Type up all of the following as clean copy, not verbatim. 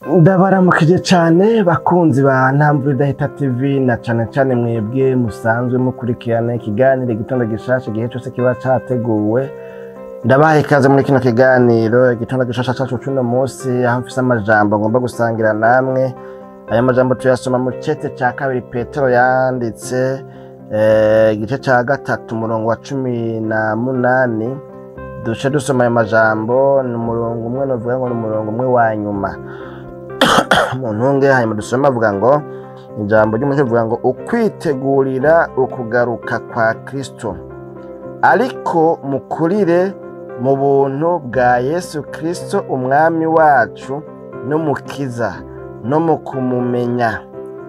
Ndabaramukije cyane bakunzi ba Ntamvura Idahita TV, na cyane cyane mwebwe musanzwe mukurikirana ikiganiro Igitondo Gishasha igihe cyose kiba categuwe. Ndabaha ikaze muri kino kiganiro Igitondo Gishasha cacu c'uno munsi, aho mfise amajambo ngomba gusangira namwe. Aya majambo tuyasoma mu cete ca kabiri Petero yanditse, igice ca 3 umurongo wa 18. Duce dusoma ayo majambo, ni umurongo umwe, novuga ngo ni umurongo umwe wa nyuma mu ntunge. Hanyuma dusome, avuga ngo ijambo ry'umuco rivuga ngo ukwitegurira ukugaruka kwa Kristo, ariko mukurire mu buntu bwa Yesu Kristo umwami wacu n'umukiza, no mu kumumenya.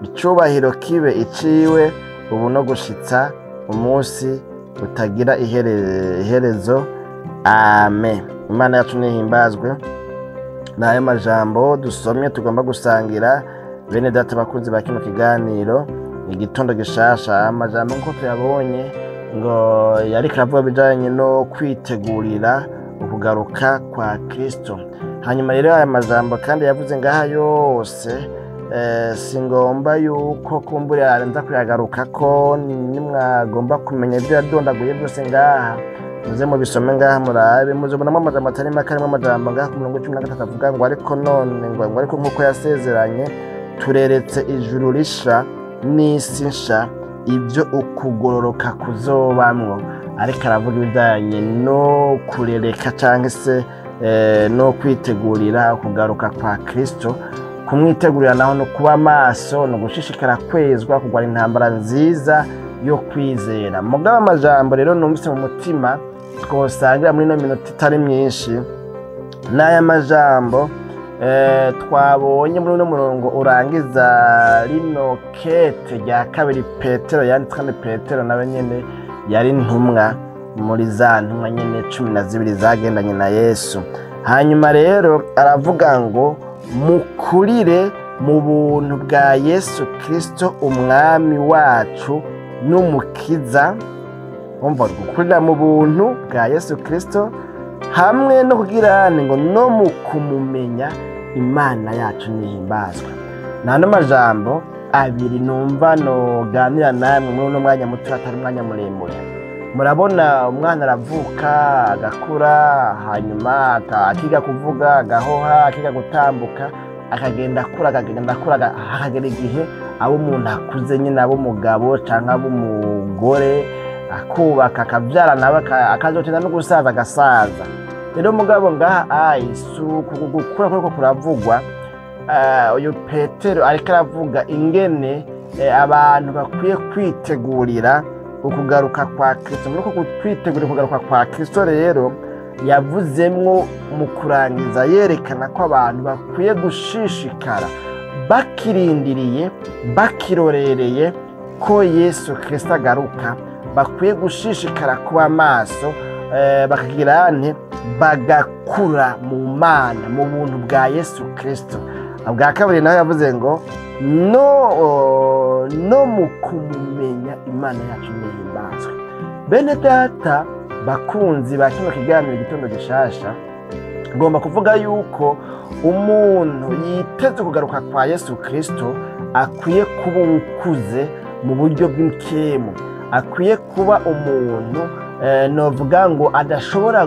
Icubahiro kibe iciwe ubu no gushitsa umunsi utagira iherezo. Amen. Imana yacu nihimbazwe. N'ayo majambo dusomye tugomba gusangira, bene data bakunzi ba kino kiganiro Igitondo Gishasha. Amajambo nkuko tuyabonye ngo yariko aravuga bijanye no kwitegurira ukugaruka kwa Kristo. Hanyuma rero aya majambo kandi yavuze ngaha yose, singomba yuko kumbura nza kuyagaruka ko nimwagomba kumenya ibyo yadondaguye byose ngaha, muze mubisome ngaha murabe, muzobonamo amajambo atari make. Arimo amajambo ngaha ku murongo 13 avuga ngo ariko none ngo ariko nk'uko yasezeranye, tureretse ijuru risha n'isi nsha, ibyo ukugororoka kuzobamwo. Ariko aravuga ibijyanye no kurereka cyangwa se no kwitegurira kugaruka kwa Kristo. Kumwitegurira naho no kuba maso, no gushishikara kwezwa, kurwana intambara nziza yo kwizera. Mugabo amajambo rero numvise mu mutima twosangira muri ino minota itari myinshi n'aya majambo twabonye muri uno murongo urangiza rino kete rya kabiri Petero yanditswe. Kandi Petero nawe nyene yari ntumwa muri za ntumwa nyene 12 zagendanye na Yesu. Hanyuma rero aravuga ngo mukurire mu buntu bwa Yesu Kristo umwami wacu n'umukiza. Umva, gukurira mu buntu bwa Yesu Kristo hamwe no kugira ngo no mu kumumenya. Imana yacu nihimbazwe. Nta majambo abiri numva noganira namwe muri uno mwanya muto, atari umwanya muremure. Murabona umwana aravuka, agakura, hanyuma akiga kuvuga, agahoha, akiga gutambuka, akagenda akura, akagenda akura, akagera igihe abo umuntu akuze nyine, abo umugabo cyangwa abo umugore, akubaka, akabyara, nawe akazotenda no gusaza, agasaza. Rero mugabo ngaha ayi si uku gukura kuriko kuravugwa. Uyu Petero ariko aravuga ingene abantu bakwiye kwitegurira ukugaruka kwa Kristo. Muri uko kwitegurira ukugaruka kwa Kristo rero, yavuzemwo mu kurangiza yerekana ko abantu bakwiye gushishikara bakirindiriye, bakirorereye ko Yesu Kristo agaruka, bakwiye gushishikara kuba maso, bakagira nte? Bagakura mu Mana, mu buntu bwa Yesu Kristo. Bwa kabiri nawe yavuze ngo no mu kumumenya. Imana yacu nihimbazwe. Bene data bakunzi ba kino kiganiro Igitondo Gishasha, ngomba kuvuga yuko umuntu yiteze kugaruka kwa Yesu Kristo akwiye kuba ukuze mu buryo bw'impwemu, akwiye kuba umuntu novuga ngo adashobora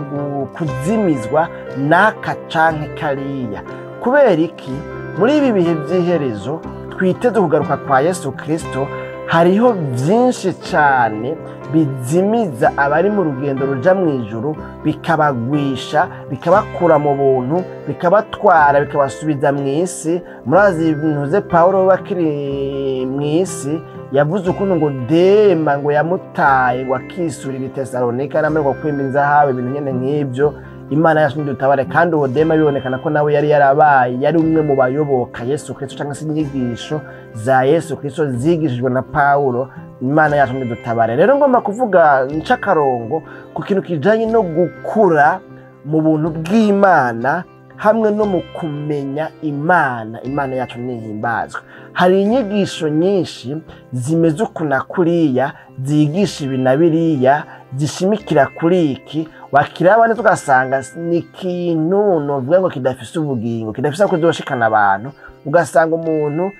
kuzimizwa n'aka canke kariya. Kubera iki? Muri ibi bihe by'iherezo twiteze kugaruka kwa Yesu Kristo, hariho byinshi cyane bizimiza abari mu rugendo ruja mu ijuru, bikabagwisha, bikabakura mu buntu, bikabatwara, bikabasubiza mu isi. Murazi ibintu Pawulo bakiri mu isi yavuze ukuntu ngo Dema ngo yamutaye, ngo akisurira i Tesalonika n'amerwa kwimba inzahabu, ibintu nyene nk'ibyo. Imana yacu ntidutabare. Kandi uwo Dema bibonekana ko nawe yari yarabaye, yari umwe mu bayoboka Yesu Kristo cyangwa se inyigisho za Yesu Kristo zigishijwe na Pawulo. Imana yacu ntidutabare. Rero ngomba kuvuga ncakarongo ku kintu kijanye no gukura mu buntu bw'Imana. hamwe no mu kumenya Imana. Imana yacu nihimbazwe. Hari inyigisho nyinshi zimeze uku na kuriya, zigisha ibi na biriya, zishimikira kuri iki, wakiraba neza ugasanga ni ikintu novuga ngo kidafise ubugingo, kidafise aho kizoshikana abantu. Ugasanga umuntu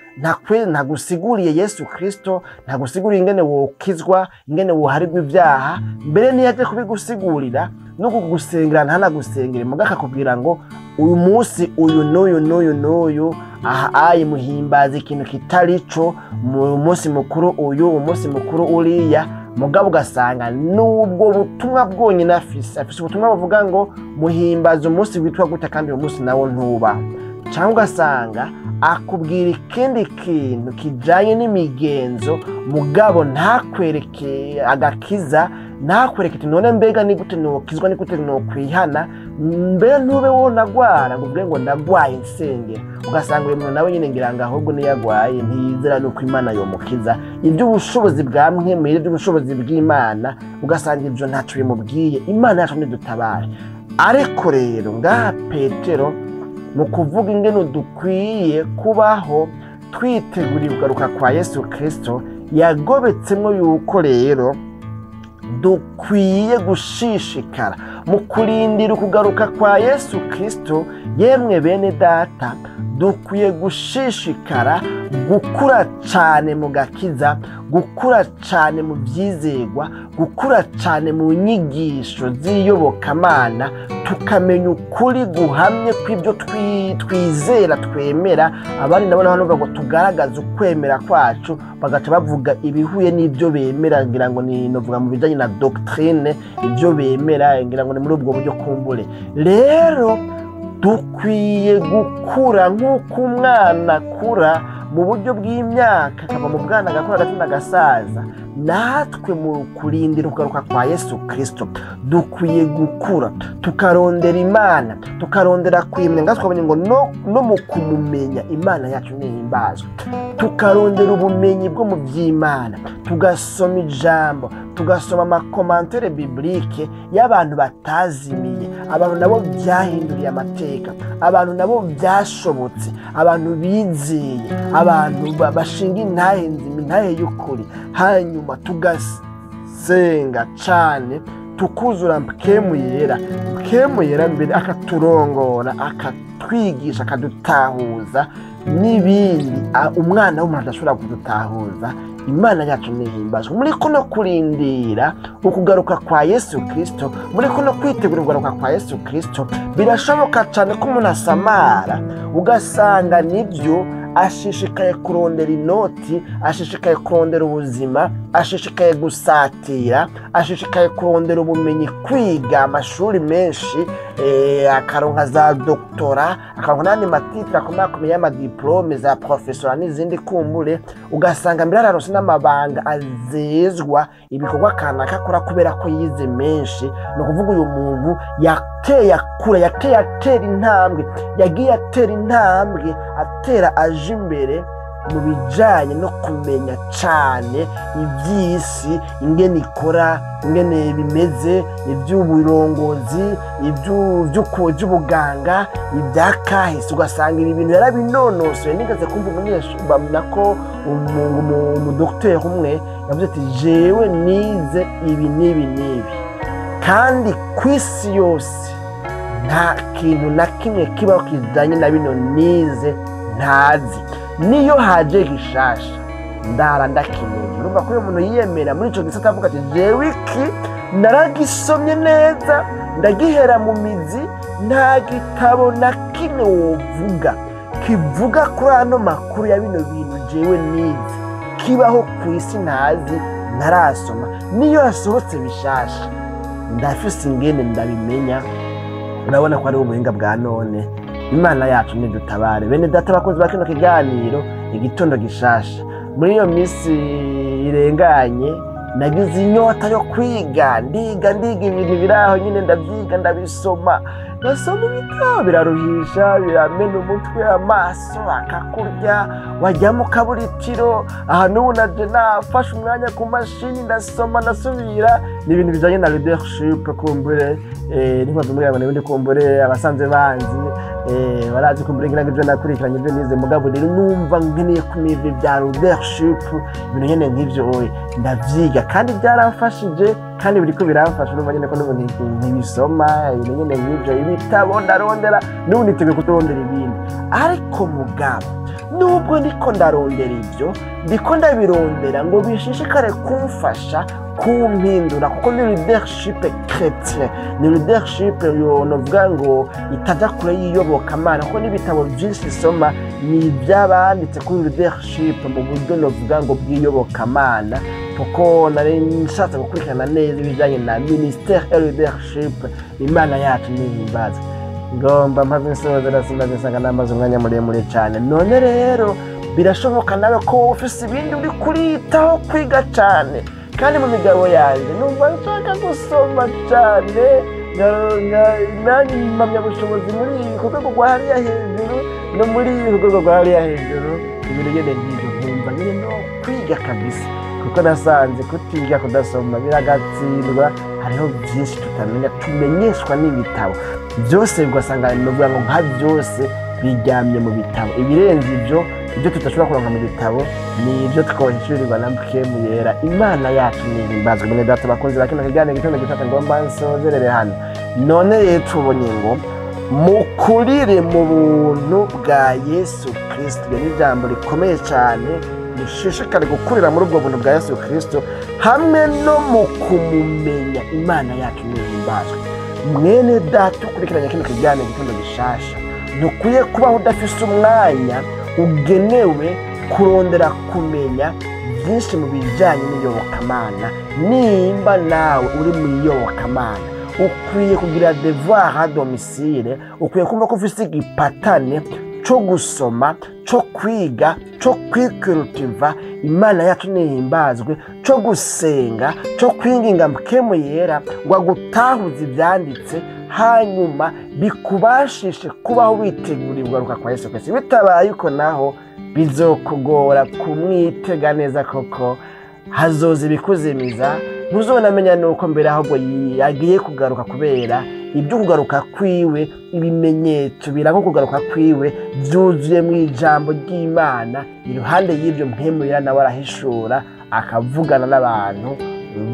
ntagusiguriye Yesu Kristo, ntagusiguriye ingene wokizwa, ingene woharirwa ibyaha, mbere niyo aje kubigusigurira no kugusengera ntanagusengere, muga akakubwira ngo uyu munsi uyu n'uyu n'uyu n'uyu aha ayi muhimbaza ikintu kitari co, mu munsi mukuru uyu, umunsi mukuru uriya. Mugabo ugasanga nubwo butumwa bwonyine afise ubutumwa buvuga ngo muhimbaza umunsi witwa gute, kandi uyu munsi nawo ntuba. Cyangwa ugasanga akubwira ikindi kintu kijanye n'imigenzo, mugabo ntakwereke agakiza, ntakwereke ati none mbega ni gute nokizwa, ni gute nokwihana, mbere ntube wonagwara ngo uvuge ngo ndagwaye nsengera. Ugasanga uyu muntu nawe nyine ngira ngo ahubwo niyo agwaye ntiyizera nuko Imana yomukiza. Iby'ubushobozi bwa mwemeye, iby'ubushobozi bw'Imana, ugasanga ibyo ntaco bimubwiye. Imana yacu nidutabare. Ariko rero ngaha Petero mu kuvuga ingene dukwiye kubaho twiteguriye kugaruka kwa Yesu Kristo, yagobetsemo yuko rero dukwiye gushishikara mu kurindira ukugaruka kwa Yesu Kristo. Yemwe bene data, dukwiye gushishikara gukura cyane mu gakiza, gukura cyane mu byizegwa, gukura cyane mu nyigisho z'iyobokamana, tukamenya ukuri guhamye kw'ibyo twizera twemera. Abandi nabo hano bavuga ngo tugaragaze ukwemera kwacu, bagaca bavuga ibihuye n'ibyo bemera, ngira ngo ni novuga mu bijanye na doctrine, ibyo bemera, ngira ngo ni muri ubwo buryo kumbure. Rero dukwiye gukura nk'uko umwana akura mu buryo bw'imyaka, akava mu bwana agakura agatinda agasaza. Natwe mu kurindira ukugaruka kwa Yesu Kristo dukwiye gukura, tukarondera Imana, tukarondera kuyimenya. Ngaho twabonye ngo no mu kumumenya Imana yacu nihimbazwe. Tukarondera ubumenyi bwo mu by'Imana, tugasoma ijambo, tugasoma amakomantere biblike y'abantu batazimiye, abantu nabo byahinduriye amateka, abantu nabo byashobotse, abantu bizeye, abantu bashinga intahe nzima, intahe y'ukuri. Hanyuma tugasenga cane, tukuzura mpwemu yera, mpwemu yera mbere akaturongora, akatwigisha, akadutahuza n'ibindi umwana w'umuntu adashobora kudutahuza. Imana yacu nihimbazwe. Muri kuno kurindira ukugaruka kwa Yesu Kristo, muri kuno kwitegura ukugaruka kwa Yesu Kristo, birashoboka cyane ko umuntu asamara, ugasanga nibyo ashishikaye kurondera inoti, ashishikaye kurondera ubuzima, ashishikaye gusatira, ashishikaye kurondera ubumenyi, kwiga amashuri menshi, akaronka za doktora, akaronka n'andi matitire akomeye y'amadiplome za profesora n'izindi kumbure. Ugasanga mbere araronse n'amabanga azezwa ibikorwa kanaka akora kubera ko yize menshi. Ni ukuvuga uyu muntu yateye akura, yateye atera intambwe, yagiye atera intambwe, atera aje imbere mu bijanye no kumenya cane iby'isi, ingene ikora, ingene bimeze, iby'uburongozi, iby'ubuganga, ibya kahise. Ugasanga ibi bintu yarabinonosoye. Nigeze kumva umunyeshuri nako umudokiteri umwe yavuze ati jewe nize ibi n'ibi n'ibi, kandi ku isi yose nta kintu na kimwe kibaho kijanye na bino nize ntazi. Niyo haje gishasha ndara ndakimenye. Urumva ko uyu muntu yiyemera muri ico gisata, avuga ati jewe iki naragisomye neza, ndagihera mu mizi, nta gitabo na kimwe wovuga kivuga kuri ano makuru ya bino bintu jewe nize kibaho ku isi ntazi, ntarasoma. Niyo hasohotse bishasha ndafise ingene ndabimenya. Urabona ko ari ubuhinga bwa none. Imana yacu nidutabare. Bene data bakunzi ba kino kiganiro igitondo gishasha, muri iyo minsi irenganye nagize inyota yo kwiga, ndiga ibintu biraho nyine, ndabyiga, ndabisoma. Nasoma ibitabo biraruhisha, biramena umutwe, amaso akakurya, wajya mu kaburitiro. Aha n'ubu naje nafashe umwanya ku mashini ndasoma, ndasubira. Ni ibintu bijanye na leadership. Kumbure ntibaze muri abo n'ibindi, kumbure abasanze banzi barazi kumbure ngira ngo ibyo nakurikiranye, ibyo nize. Mugabo rero numva nkeneye kumenya ibyo bya leadership, ibintu nyene nk'ivyo. Oye, ndavyiga kandi byaramfashije kandi biriko biramfasha. Urumva nyene ko n'ubu nkibisoma ibintu nyene nk'ivyo, ibitabo ndarondera, n'ubu niteguye kuturondera ibindi. Ariko mugabo nubwo ndiko ndarondera ibyo, ndiko ndabirondera ngo bishishikare kumfasha, kumpindura, kuko ni leadership chrétien, ni leadership novuga ngo itajya kure y'iyobokamana, kuko n'ibitabo byinshi soma ni iby'abanditse kuri leadership mu buryo novuga ngo bw'iyobokamana, kuko nari nshatse gukurikirana neza ibijyanye na ministère et leadership. Imana yacu nihimbaza. Ngomba mpave nsozera, simaze nsanga namaze umwanya muremure cyane. None rero birashoboka nawe ko wowe ufise ibindi uri kuritaho kwiga cyane. Kandi mu migabo yanjye numva nshaka gusoma cyane, nkaronka nanjye impamyabushobozi muri iyi ku rwego rwa hariya hejuru no muri iyi ku rwego rwa hariya hejuru, ibintu nyine nk'ibyo. Nkumva nyine no kwiga kabisa, kuko nasanze kutiga, kudasoma biragatsindwa. Hariho byinshi tutamenya, tumenyeshwa n'ibitabo byose, ugasanga nuvuga ngo nka byose biryamye mu bitabo. Ibirenze ibyo, ibyo tudashobora kuronka mu bitabo, ni ibyo twohishurirwa na Mpwemu Yera. Imana yacu nihimbazwe. Bene data bakunzi ba kino kiganiro Igitondo Gishasha, ngomba nsozerere hano. None rero tubonye ngo mukurire mu buntu bwa Yesu Kristo. Iryo ni ijambo rikomeye cyane. Mushishikare gukurira muri ubwo buntu bwa Yesu Kristo hamwe no mu kumumenya. Imana yacu nihimbazwe. Mwene data ukurikiranye kino kiganiro Igitondo Gishasha, ntukwiye kubaho udafise umwanya ugenewe kurondera kumenya byinshi mu bijyanye n'iyobokamana. Nimba nawe uri mu iyobokamana, ukwiye kugira devoir à domicile, ukwiye kumva ko ufise igipatane cyo gusoma, cyo kwiga, cyo kwikuritiva. Imana yacu nihimbazwe. Cyo gusenga, cyo kwinginga Mpwemu Yera ngo agutahuze ibyanditse, hanyuma bikubashishe kubaho witeguriye kugaruka kwa Yesu Kristo. Bitabaye uko naho, bizokugora kumwitega neza, koko hazoza ibikuzimiza, ntuzonamenya nuko mbere ahubwo yagiye kugaruka, kubera ibyo kugaruka kwiwe, ibimenyetso biranga kugaruka kwiwe byuzuye mu ijambo ry'Imana. Iruhande y'ibyo, Mpwemu Yera nawe arahishura, akavugana n'abantu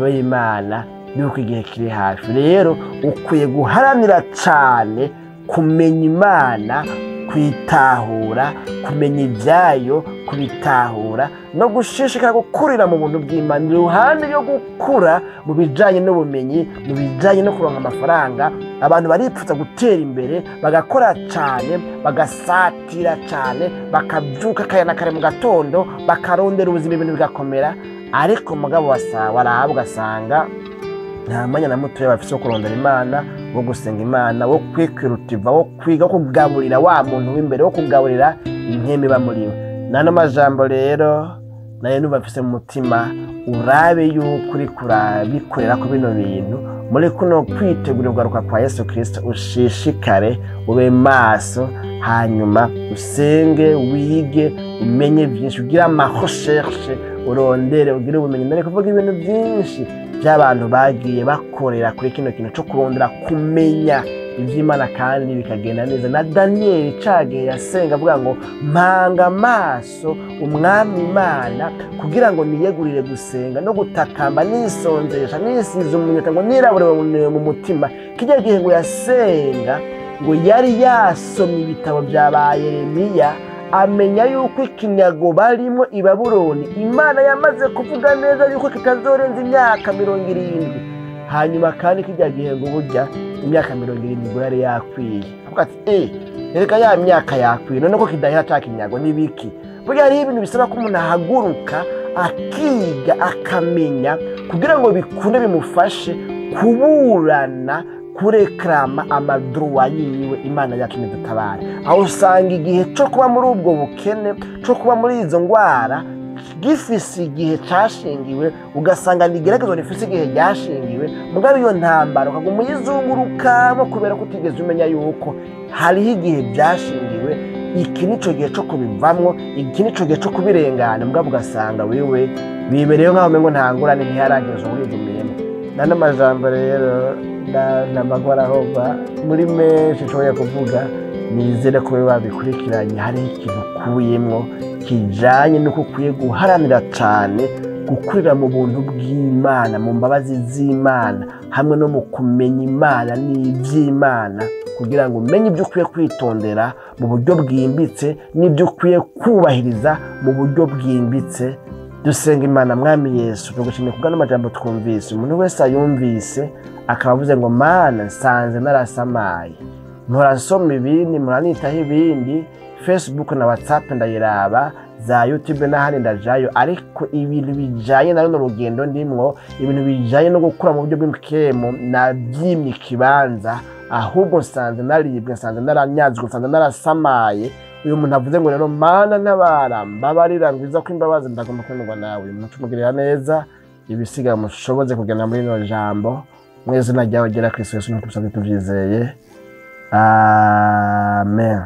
b'Imana yuko igihe kiri hafi. Rero ukwiye guharanira cyane kumenya Imana, kuyitahura, kumenya ibyayo, kubitahura no gushishikara gukurira mu buntu bw'Imana. Iruhande yo gukura mu bijyanye n'ubumenyi, mu bijyanye no kuronka amafaranga, abantu baripfuza gutera imbere, bagakora cyane, bagasatira cyane, bakabyuka kare na kare mu gatondo, bakarondera ubuzima, ibintu bigakomera. Ariko mugabo waraba ugasanga nta mwanya na mutoya bafise wo kurondera Imana, wo gusenga Imana, wo kwikwirutiva, wo kwiga, wo kugaburira wa muntu w'imbere, wo kugaburira impwemu iba muri we. Nano majambo rero nayo numva mfise mu mutima, urabe yuko uriko urabikorera ko bino bintu muri kuno kwitegura kugaruka kwa Yesu Kristo. Ushishikare ube maso, hanyuma usenge, wige, umenye byinshi, ugire ama recherche, urondere, ugire ubumenyi. Ndari kuvuga ibintu byinshi by'abantu bagiye bakorera kuri kino kintu cyo kurondera kumenya iby'Imana kandi bikagenda neza. Na Daniyeli cagihe yasenga avuga ngo mpanga amaso Umwami Imana kugira ngo niyegurire gusenga no gutakamba, nisonzesha, nisize umunyota, ngo nirabure mu mutima. Kijya gihe ngo yasenga, ngo yari yasomye ibitabo bya ba Yeremiya, amenya yuko ikinyago barimo i Babuloni Imana yamaze kuvuga neza yuko kitazorenza imyaka 70. Hanyuma kandi kijya gihe ngo burya imyaka 70 ngo yari yakwiye. Avuga ati: "Eh, reka, ya myaka yakwiye, none ko kidahera ca kinyago nibiki?" Burya hariho ibintu bisaba ko umuntu ahaguruka akiga, akamenya, kugira ngo bikunde bimufashe kuburana, kurekrama ama droits yiwe. Imana yacu nidutabare. Aho usanga igihe cyo kuba muri ubwo bukene, cyo kuba muri izo ndwara. Gifise igihe cashingiwe, ugasanga n'igeragezwa rifise igihe ryashingiwe, mugabo iyo ntambara ukaguma uyizungurukamo kubera ko utigeze umenya yuko hariho igihe byashingiwe. Iki nico gihe co kubivamwo, iki nico gihe co kubirengana, mugabo ugasanga wewe bibereyeho nk'aho umengo nta ngorane, ntiharageze urigumiyemo. Nano majambo rero namagwa arahova muri menshi nshoboye kuvuga. Nizere ko babikurikiranye, hariho ikintu ukuyemwo kijanye n'uko ukwiye guharanira cane gukurira mu buntu bw'Imana, mu mbabazi z'Imana, hamwe no mu kumenya Imana n'ivy'Imana, kugira ngo umenye ibyo ukwiye kwitondera mu buryo bwimbitse n'ibyo ukwiye kubahiriza mu buryo bwimbitse. Dusenga Imana. Mwami Yesu, tugushimiye kubwa n'amajambo twumvise. Umuntu wese ayumvise akaba avuze ngo: "Mana, nsanze narasamaye, mpora nsoma ibindi, mpora nitaho ibindi, Facebook na WhatsApp ndayiraba, za YouTube n'ahandi ndajayo, ariko ibintu bijanye na runo rugendo ndimwo, ibintu bijanye no gukura mu buryo bw'impwemu, navyimye ikibanza, ahubwo nsanze naribwe, nsanze naranyazwe, nsanze narasamaye." Uyu muntu avuze ngo: "Rero Mana, ntabara, mbabarira, ngwiza ko imbabazi, ndagomba kwemerwa nawe." Uyu muntu tumugirira neza, ibisiga mushoboze kugenda muri rino jambo. Mu izina ryawe ryera Kristo Yesu, nkuko tuvyizeye, amen.